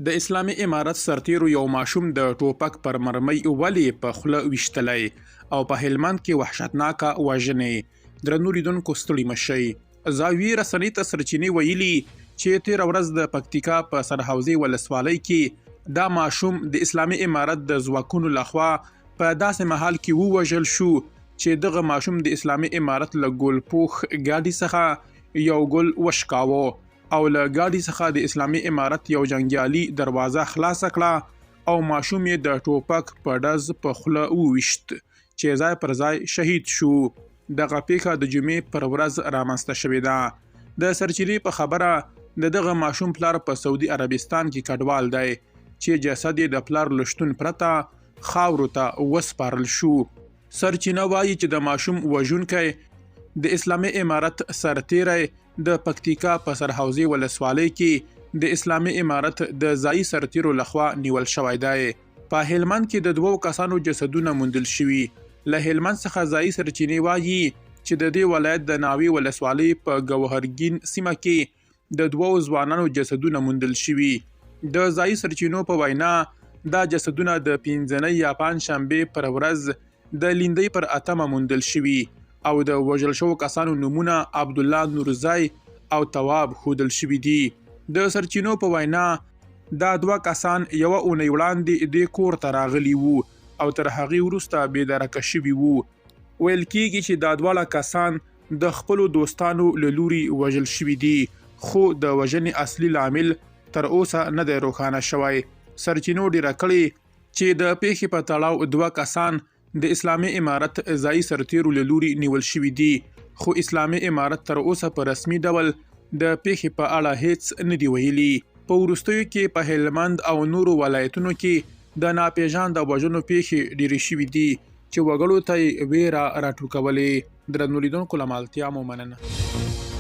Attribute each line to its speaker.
Speaker 1: د اسلامي امارت سرتیرو یو ماشوم د ټوپک پر مرمۍ ولې په خوله ویشتلی او په هلمند کې وحشتناکه وژنې؟ درنو لیدونکو ستړي مه شئ. زاویې رسنۍ ته سرچینې ویلي چې تېره ورځ د پکتیکا په سرحوزې ولسوالۍ کې دا ماشوم د اسلامي امارت د ځواکونو لخوا په داسې مهال کې ووژل شو چې دغه ماشوم د اسلامي امارت له ګلپوښ ګاډي څخه یو ګل وشکاوه او له ګاډي څخه د اسلامي امارت یو جنګیالي دروازه خلاصه کړه او ماشوم یې د ټوپک په ډز په خوله وویشت چې ځای پر ځای شهید شو. دغه پیښه د جمعې پر ورځ رامنځته شوې ده. د سرچینې په خبره د دغه ماشوم پلار په سعودي عربستان کې کډوال دی چې جسد یې د پلار له شتون پرته خاورو ته وسپارل شو. سرچینه وايي چې د ماشوم وژونکی د اسلامي امارت سرتیری د پکتیکا په سرحوزې ولسوالۍ کې د اسلامي امارت د ځایي سرتیرو لخوا نیول شوی دی. په هلمند کې د دوو کسانو جسدونه موندل شوي. له هلمند څخه ځایي سرچینې وايي چې د دې ولایت د ناوې ولسوالۍ په ګوهرګین سیمه کې د دوو ځوانانو جسدونه موندل شوي. د ځایي سرچینو په وینا دا جسدونه د پنځنۍ یا پنجشنبې پر ورځ د لیندۍ پر اتمه موندل شوي او د وژل شوو کسانو نومونه عبدالله نورزی او تواب ښودل شوي دي. د سرچینو په وینا دا دوه کسان یوه اونۍ وړاندې دې کور ته راغلي وو او تر هغې وروسته بې درکه شوي وو. ویل کیږي چې دا دواړه کسان د خپلو دوستانو له لوري وژل شوي دي، خو د وژنې اصلي لامل تر اوسه نه دی روښانه شوی. سرچینو ډیره کړې چې د پېښې په تړاو دوه کسان د اسلامي امارت ځایي سرتیرو له لوري نیول شوي دي، خو اسلامي امارت تر اوسه په رسمي ډول د پېښې په اړه هېڅ نه دي ویلي. په وروستیو کې په هلمند او نورو ولایتونو کې د ناپېژانده وژنو پېښې ډېرې شوې دي چې وګړو ته یې وېره راټوکولې. درنو لیدونکو له مالتیا مو مننه.